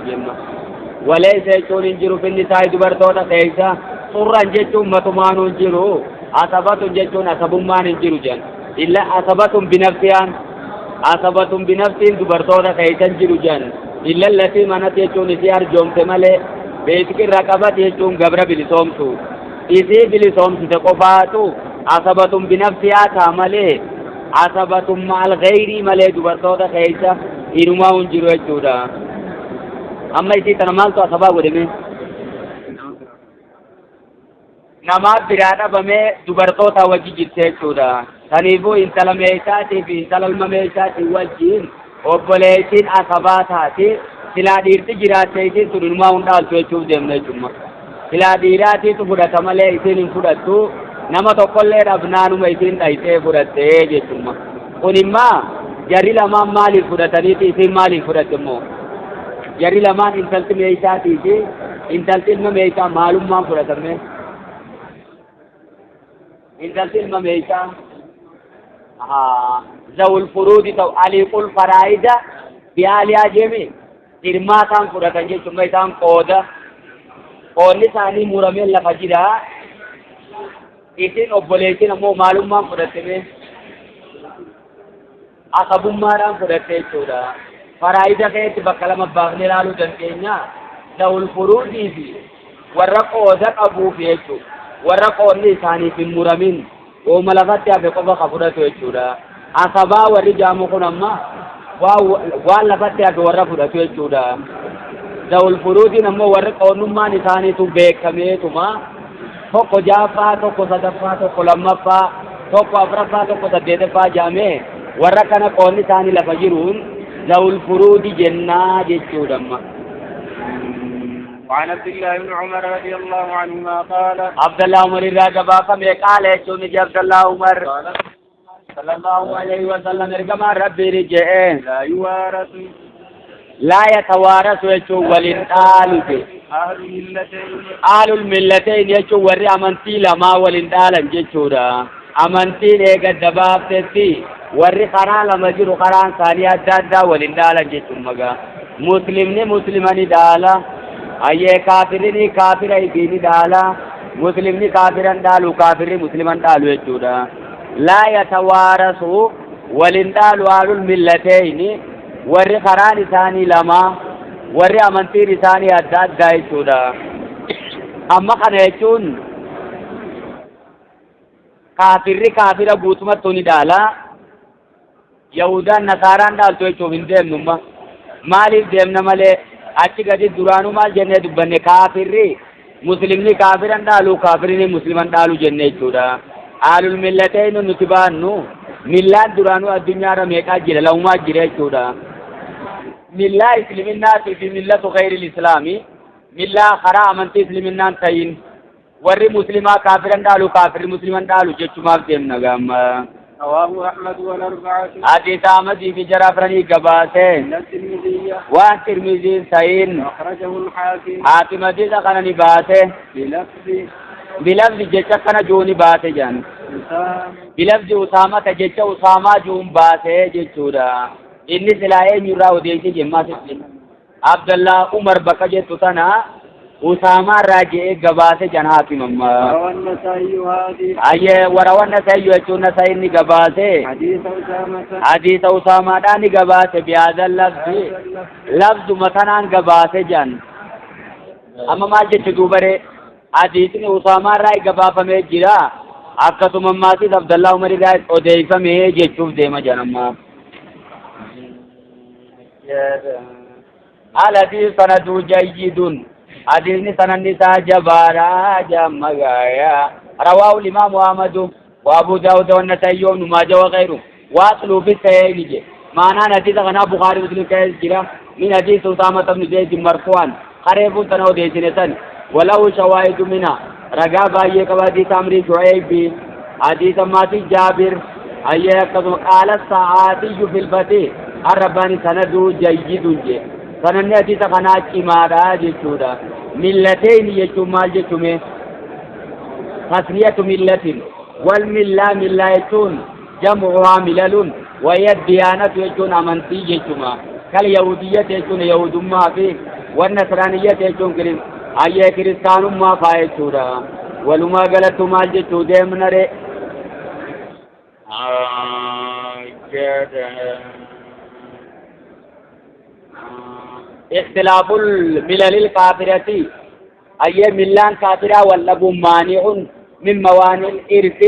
جمع وليس يكون انجرو في النساء دبرتوتا كيسا طرا جتون متمان انجرو عصبة جتون عصبمان انجرو جن إلا عصبة بنفسها عصبة بنفس دبرتوتا كيسا انجرو جن إلا التي منت يكون سيار جوم تمالي بيتك الرقبة يكون قبر بلسومتو إذي بلسومتو تقفاتو عصبة بنفسها تعملي عصبة مع الغير مالي دبرتوتا كيسا إنما انجرو يجودا أما إسي تنمالتو عصبة قدمي nama biraa dhabamee dubartoota wajji jirte jechuudha. Kanaafuu intala meeshaatii fi intala ilma meeshaatii wajjin obboleettiin asabaa taate silaa dhiirti jiraatte isiin sun inumaa hin dhaaltu jechuuf deemna jechuudha. Silaa dhiiraatiitu fudhata malee isiin hin fudhattu nama tokkollee dhabnaanuma isiin dhayitee fudhattee jechuudha. Kun immoo jarri lamaan maaliif fudhataniiti isiin maaliif fudhatte immoo? Jarri lamaan intalti meeshaatii fi intalti ilma meeshaa maalummaan fudhatame? Intalti ilma meeshaa zawul furuudi ta'u aliiqul faraayida biyaaliyaa jeemi hirmaataan fudhatan jechuun isaan qooda qoodni isaanii muramee lafa jira. Isin obboleettiin ammoo maalummaan fudhattame asabummaadhaan fudhatte jechuudha. Faraayida keessatti bakka lama baafnee ilaaluu dandeenya. Zawul furuudii fi warra qooda qabuuf jechuudha. Warra qoodni isaaniif hin muramin ooma lafatti hafe qofa ka fudhatu jechuudha. Asabaa warri jaamu kun amma waan lafatti hafe warra fudhatu jechuudha. Zawul furuudiin ammoo warri qoonnummaan isaaniitu beekameetuma tokko jaaffaa, tokko sadaffaa, tokko lammaffaa, tokko afuraffaa, tokko saddeetaffaa jaamee warra kana qoonni isaanii lafa jiruun zawul furuudi jennaa jechuudha amma. وعن عبد الله بن عمر رضي الله عنهما قال عبد الله عمر الراجبا فمي قال يجوني عبد الله عمر قال صلى الله عليه وسلم ارجما ربي رجعين لا يوارث لا يتوارث يجو ولنقال أهل الملتين أهل الملتين يجو وري أمنتي لما ولنقال جيشورا أمنتي ليك الدباب تتي وري خرا لما جرو خران ثانية دادا ولنقال جيشو مغا مسلمني مسلماني دالا أيه كافرني كافر أيديني دالا مسلمني كافرا دالو كافري مسلمان دالو يجودا لا يتوارثوا ولنقال أهل الملتين warri karaan isaanii lama warri amantiin isaanii adda addaa jechuudha. Amma kana jechuun kaafirri kaafira guutumatti ni dhaala. Yahudaan nasaaraan dhaaltu jechuuf hin deemnumma. Maaliif deemna malee achi gadi duraanuu maal jennee dubbanne kaafirri muslimni kaafiran dhaalu kaafirri musliman dhaalu jenne jechuudha. Aalul millateen nuti baannu millaan duraanuu addunyaarra meeqaa jira lamumaa jira jechuudha. Millaa isliminaatii fi millatu ghayril islaami millaa karaa amantii isliminaan tayin warri muslimaa kaafiran dhaalu kaafirri musliman dhaalu jechumaaf deemna gaamma. رواه أحمد والأربعة حديث أحمد في جرافرني قباسه إلا الترمذي وان ترمذي سين وأخرجه الحاكم حاكم حديث خنني باسه بلفظ بلفظ جچ خن جوني باسه جان أسامة بلفظ أسامة جچ أسامة جون باسه جچودا إني سلاي نورا وديسي جمّا سيدي عبد الله عمر بكجة تنا أسامة راجع قباسه جان حاكم أما روى النسائي هذه أيه وروى النسائي يجون النسائي ني قباسه حديث أسامة حديث أسامة داني قباسه بهذا اللفظ لفظ مثلا قباسه جان أما ما جت دوبره حديثني أسامة راي قبافة مجرا أكثر مما سيد عبد الله عمر راي أوديفة مجي تشوف ديما جان أما الحديث سند جيد حديثني سند نساء جبارا جمعايا رواه الإمام أحمد وأبو داود والنسائي وابن ماجه وغيره واصلوا في الصحيحين معنى حديث غنا بخاري مسلم كيس جرا من حديث أسامة بن زيد مرفوعا قريب تنو ديسنسن ولو شواهد منها رجاء بايه كبادي تامري شعيب Hadiisa maatii Jaabir ayyee akkasuma qaala sa'aatiyyu filfatee arrabbaani sanaduu jayyidun je sananni hadiisa kanaa cimaadha jechuudha. Millateyni jechuun maal jechume? Tasniyatu millatin wal millaa millaa jechuun jam'uhaa milalun wayya diyaanatu jechuun amantii jechuma. Kal yahudiyyati jechuun yahudummaa fi wan nasraaniyyati jechuun ayyee kiristaanummaa faa jechuudha. Walumaa galattu maal jechuu deemna re? اختلاف الملل الكافرة أي ملان كافرة واللب مانع من موانع الإرث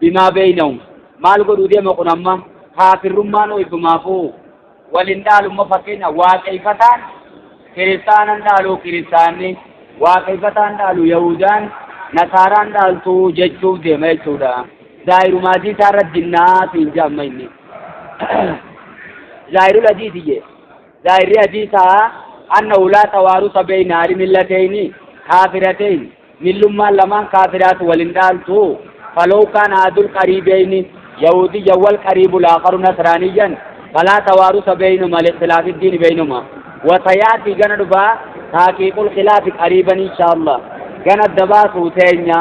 بما بينهم maal godhuu deema kun amma kaafirrummaan ifumaafuu walin dhaalumma fakkeenya waaqeyfataan kiristaanan dhaalu kiristaanni waaqeyfataan dhaalu yahudaan nasaaraan dhaaltu jechuuf deema jechuudha. Zaahiruma hadiisaa irra dinnaa siin jaamma inni. Zaahirul hadiisi jee. Zaahirri hadiisaa annahu laa tawaarusa bayna ahli millatayni kaafiratain millummaan lamaan kaafiraatu walin dhaaltu falaw kaana ahadul qariibeyni يهوديا والقريب الآخر نصرانيا فلا توارث بينهما لاختلاف الدين بينهما وسيأتي جندبا تحقيق الخلاف قريبا إن شاء الله جند دبا سوتين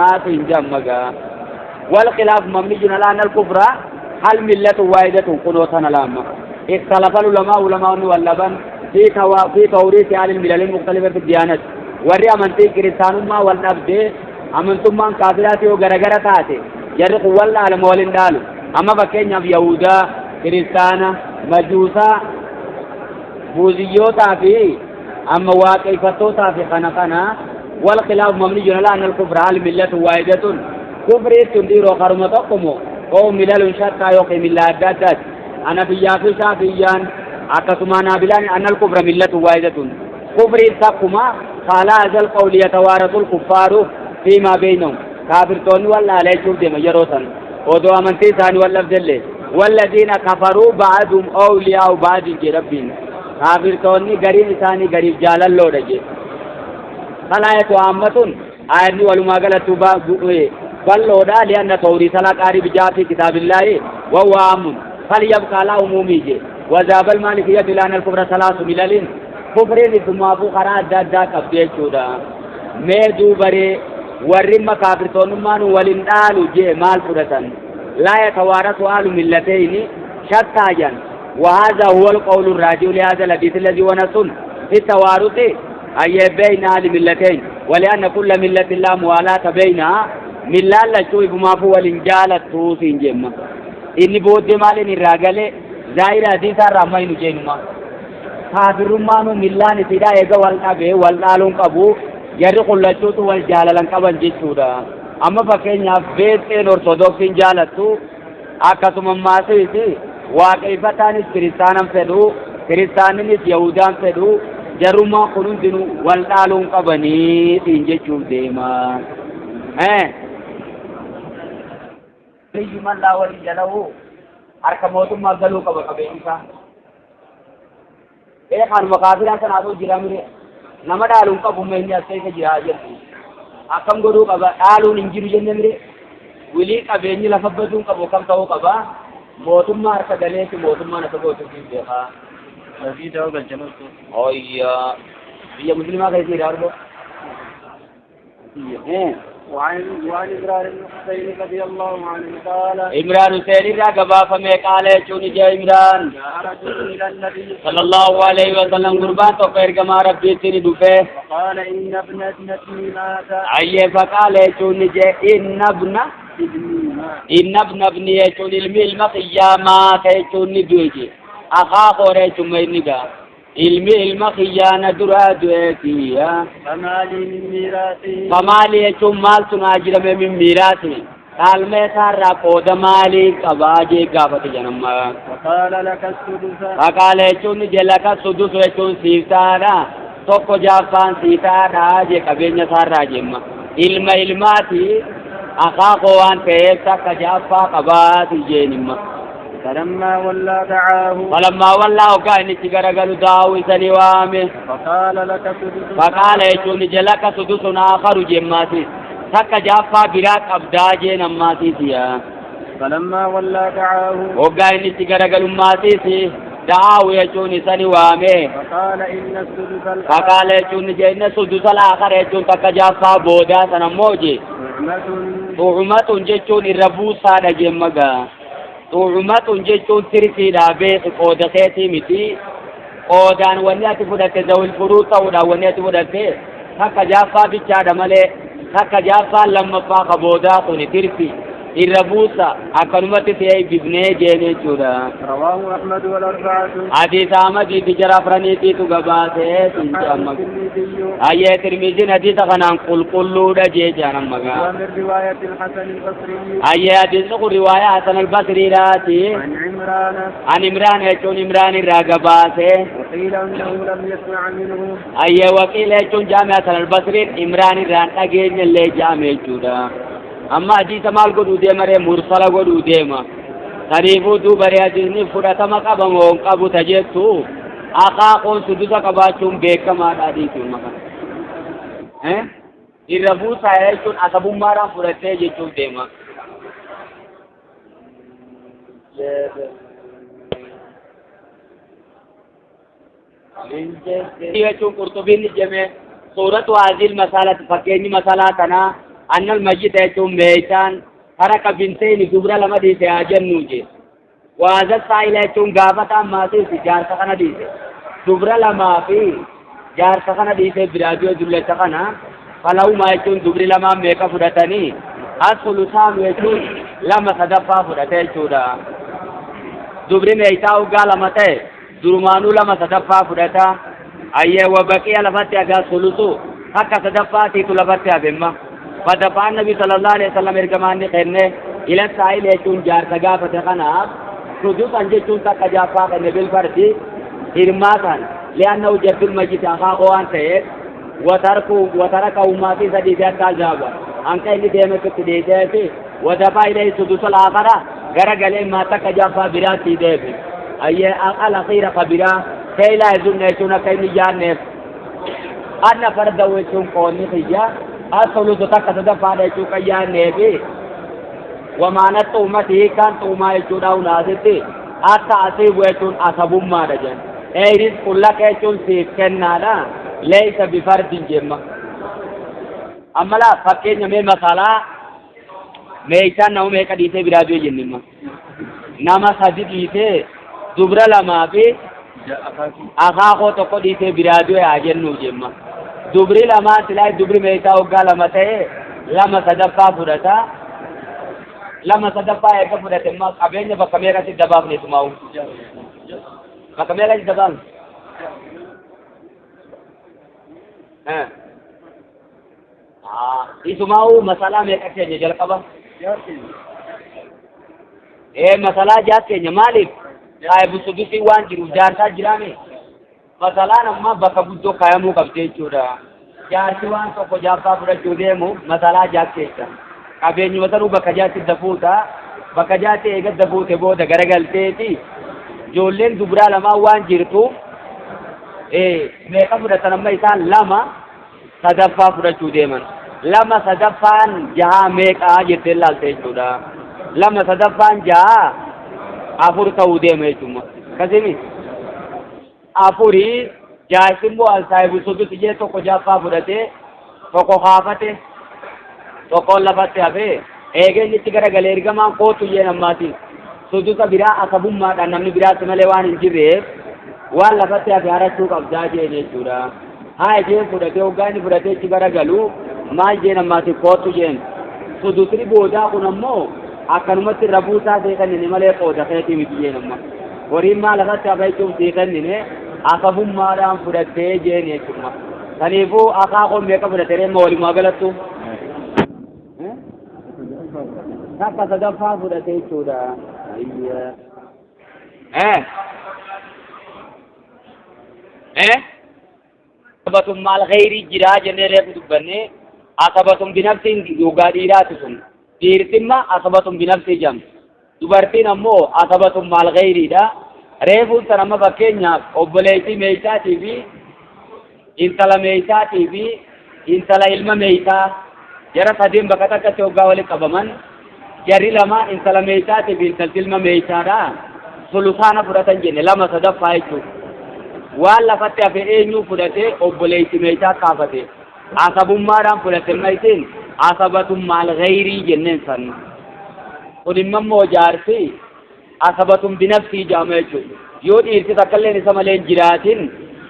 جمجا والخلاف مبني على أن الكفر هل ملة واحدة قنوتنا لاما اختلف العلماء علماء واللبن في توريث أهل الملل المختلفة في الديانات وري أمنتي كريستان ما والنبد أمنتم من كافرات وغرغرة تاتي جرق ولا على مولين دالو أما بكين يهودا كريستانا مجوسا بوذيوتا في أما واقع فتوتا في خنقنا والخلاف مبني على أن الكفر هل ملة واحدة كفر تندير خرمتكم أو ملل شتى يقيم الله دادات أنا في يافي شافيان أكسما نابلان أن الكفر ملة واحدة كفر تقوما قال هذا القول يتوارث الكفار فيما بينهم كافر توني ولا عليه شوف دم يروسن ودو أمنتي ثاني ولا بدله والذين كفروا بعضهم أولياء بعض ربهم كافر توني غريب ثاني غريب جالل لودجه خلايا عامة آيني ولما قالت بل لودا لأن توريث الأقارب جاء في كتاب الله وهو عام فليبقى لا عمومي وذهب المالكية إلى أن الكفر ثلاث ملل كفر ثم أبو خرا دا دا قبضي چودا مي دوبري warri makaafirtoonnummaan waliin dhaalu jee maal fudhatan laa yatawaarasu ahlu millatayni shattaa jan وهذا هو القول الراجع لهذا الحديث الذي هو نص في التوارث أي بين أهل ملتين ولأن كل ملة لا موالاة بينها ملة لا شوي بما هو الإنجال التوسين جمّا إني بود مالين الراجل زائر حديث الرحمن جنما كافرمان ملان سيدا إيجا والأبي والآلون قبو jarri qullachuutu wal jaalalan qaban jechuudha. Amma fakkeenyaaf beekseen ortodoksiin jaalattu akkasuma maasiis waaqeffataanis kiristaanan fedhu kiristaaninis yahudaan fedhu jarrummaan kun hundinuu wal dhaaluun qabanii siin jechuuf deema. Biyyi mallaa waliin jala'u harka mootummaa galuu qaba qabeenyisaa. Kanuma kaafiraan sanaatu jira mire. Nama dhaaluun qabu inni as keessa jira jedhu akkam godhuu qaba dhaaluun hin jiru jenne mire wilii qabeenyi lafa baduun qabu kam ta'uu qaba mootummaa harka galeeti mootummaan akka gootuuf beekaa. Oyyaa biyya musliimaa keessa jira argo. وعن عمران بن حسين رضي الله عنه قال عمران حسين را فمي قال چون جاء عمران جاء رجل إلى النبي صلى الله عليه وسلم قربان تو خير كما ربي تني دفه فقال إن ابن ابنتي مات أي فقال چون جاء إن ابن إن ابن ابني چون الملم قيامات چون دوجي أخا خوري چون نگا علمي علم خيانة درا دوتي فما لي من ميراثي فما لي چون مال تناجر من ميراثي قال میں سارا قود مالي قباجي غافت جنم وقال لك السدس فقال چون جلك السدس چون سيتارا تو جافان سيتارا جے قبین سارا جم علم علماتي اخا قوان پیسا کجافا قبات جنم فلما ولى دعاه فلما ولى وكان تغرغل داو سنوامه فقال لك سدس فقال يچون جلك سدس آخر جماتي Takka jaaffaa biraa qabdaa jeen ammaatiitiya. فلما ولى دعاه. Hoggaa inni itti garagalummaatiisi da'aahu jechuun isani waame. فقال إن السدس الآخر Faqaala jechuun ni jee inna sudusa al-aakhara jechuun takka jaaffaa boodaa sana ammoo jee. نعمة. Xucumatun jechuun irra buusaadha jeen magaa. Xucumatun jechuun tirfiidha beeki qooda keetii miti. Qoodaan wanni ati fudhatte zawil furuu ta'uudha wanni ati fudhatte takka jaaffaa bichaadha malee takka jaaffaa lammaffaa ka boodaa kuni tirfi irra buusa akkanumatti si eebbifnee jeen jechuudha. رواه أحمد والأربعة. Hadiisa Ahmadiiti jara afraniitiitu gabaasee sinci amma. الترمذي. Hayyee Tirmiziin hadiisa kanaan qulqulluudha jee jaan amma gaa. ومن رواية الحسن البصري. Hayyee hadiisni kun riwaayaa Hasan al-Basriidhaati. عن عمران. An Imraan jechuun Imraan irraa gabaase. وقيل أنه لم يسمع منه. Hayyee waqiila jechuun jaame Hasan al-Basriin Imraan irraan dhageenya illee jaame jechuudha. Amma hadiisa maal godhuu deema ree mursala godhuu deema. Kanaafuu duuba ree hadiisni fudhatama qaba moo hin qabu ta jettu akaakuun sudusa qabaachuun beekamaadha hadiisuun maqaan. Irra buusaa jechuun asabummaadhaan fudhattee jechuun deema. Jechuun Qurxubiin ni jeme suuratu haazil masaalati fakkeenyi masalaa kanaa annal mayyita jechuun meeshaan haraka bintayni dubra lama dhiise haa jennuu jee. Waaza saayila jechuun gaafataan maatiif jaarsa kana dhiise. Dubra lamaa fi jaarsa kana dhiise biraa du'e dullacha kana falawumaa jechuun dubri lamaan meeqa fudhatanii asulusaanu jechuun lama sadaffaa fudhate jechuudha. Dubri meeshaa hoggaa lama ta'e durumaanuu lama sadaffaa fudhata. Ayyee wabaqiya lafatti hagaa sulusu akka sadaffaatiitu lafatti hafemma. Fadafaan nabi sallallahu alaihi wasallam ergamaan ni kenne ila saayil jechuun jaarsa gaafate kanaaf sudusan jechuun takka jaaffaa kenne bilfardi hirmaatan li'annahu jaddul mayyiti akaakoo waan ta'eef watarku wataraka ummaatii sadii fi akka azaaba hanqa inni deemetti dhiiseefi wadafaa ilayhi sudusa al-aakhara gara galee maa takka jaaffaa biraatti deebi. Ayyee al-akhiira ka biraa keelaa hezumne jechuun akka inni jaanneef anna farda jechuun qoonni kiyya asulusu takka sadaffaadha jechuu kan yaanneefi wamaanatti ummati hiikkaan xuumaa jechuudha hunaasitti akka asiibu jechuun asabummaadha jenna. Eeyiris qullaka jechuun siif kennaadha leeysa bifardin jemma. Amma laa fakkeenya mee masalaa meeshaan nama meeqa dhiisee biraa du'e jennimma. Nama sadi dhiisee dubra lamaa fi akaakoo tokko dhiisee biraa du'e haa jennuu jemma. Dubri lamaan silaa dubri meeshaa hoggaa lama ta'e lama sadaffaa fudhata. Lama sadaffaa erga fudhate immoo qabeenya bakka meeqatti dabaafne tumaa'u. Bakka meeqatti dabaafne? Isumaa'u masalaa meeqa keenya jalqaba? Masalaa jaha keenya maaliif? Saayibu sudusii waan jiruuf jaarsaa jiraame. Masalaan amma bakka guddoo kaayamuu qabdi jechuudha. Jaarsi waan tokko jaaffaa fudhachuu deemu masalaa jaha keessa. Qabeenyuma sanuu bakka jaatti dafuuta. Bakka jaatti eega dafuute booda garagalteeti. Ijoolleen dubraa lamaan waan jirtuuf meeqa fudhatan amma isaan lama sadaffaa fudhachuu deeman. Lama sadaffaan jahaa meeqaa jettee laalte jechuudha. Lama sadaffaan jahaa afur ta'uu deema jechuudha. Akkasimi afurii jaarsi immoo al saahibu sudus jee tokko jaaffaa fudhatee tokko kaafate tokkoon lafatti hafee eegeen itti garagalee ergamaan kootu jeen ammaatiin sudusa biraa asabummaadhaan namni biraatti malee waan hin jirreef waan lafatti hafe harachuu qabdaa jeen jechuudha. Haa jeen fudhatee hoggaa inni fudhatee itti garagalu maal jeen ammaatiin kootu jeen sudusni boodaa kun ammoo akkanumatti irra buusaa ta'e kennine malee qooda keetii miti jeen amma. Horiin maal lafatti hafe jechuuf sii kennine asabummaadhaan fudhattee jeen jechuudha. Kanaafuu akaakoon meeqa fudhatee reemma walumaa galattu? Takka sadaffaa fudhate jechuudha. Asabatum maal khayrii jiraa jennee reefu dubbanne asabatum binafsiin dhugaa dhiiraati sun. Dhiirtimma asabatum binafsii jedhamti. Dubartiin ammoo asabatum maal khayriidha. Reefuun san amma fakkeenyaaf obboleettii meeshaatii fi intala meeshaatii fi intala ilma meeshaa Jara sadeen bakka takkatti hoggaa walitti qabaman, jarri lama intala meeysaatiif intalti ilma meeysaadha sulusaana fudhatan jenne, lama sadaffaa jechuudha. Waan lafatti hafe eenyu fudhate? Obboleessi meeysaa kaafate. Asabummaadhaan fudhate. Maytiin asabatummaal gayrii jenneen san. Kun immoo jaarsi asabatun binafsii jaama jechuudha. Yoo dhiirti takkalleen isa malee hin jiraatin,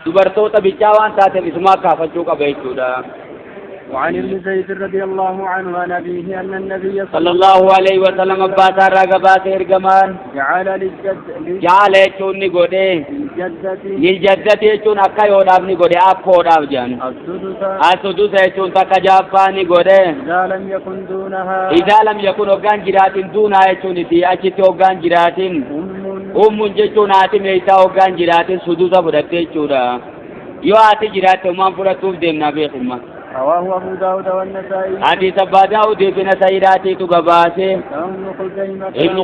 dubartoota bichaa waan taateef isumaa kaafachuu qaba jechuudha. وعن ابن زيد رضي الله عنه عن أبيه أن النبي صلى الله عليه وسلم abbaa isaarraa gabaase ergamaan جعل للجد جعل jechuun ni godhe. للجدة للجدة jechuun akka yoodhaaf ni godhe, akkoodhaaf jedhan. السدس. السدس jechuun takka jaaffaa ni godhe. إذا لم يكن دونها إذا لم يكن hoggaan jiraatin, دونها jechuun itti achitti hoggaan jiraatin أم. أم jechuun haati meeshaa hoggaan jiraatin sudusa fudhatte jechuudha. Yoo haati jiraatte umaan fudhattuuf deemnaa beekumma. رواه أبو داود والنسائي. Hadiisa abbaa Daawudii fi Nasa'iidhaatiitu gabaase. ابن خزيمة. Ibnu.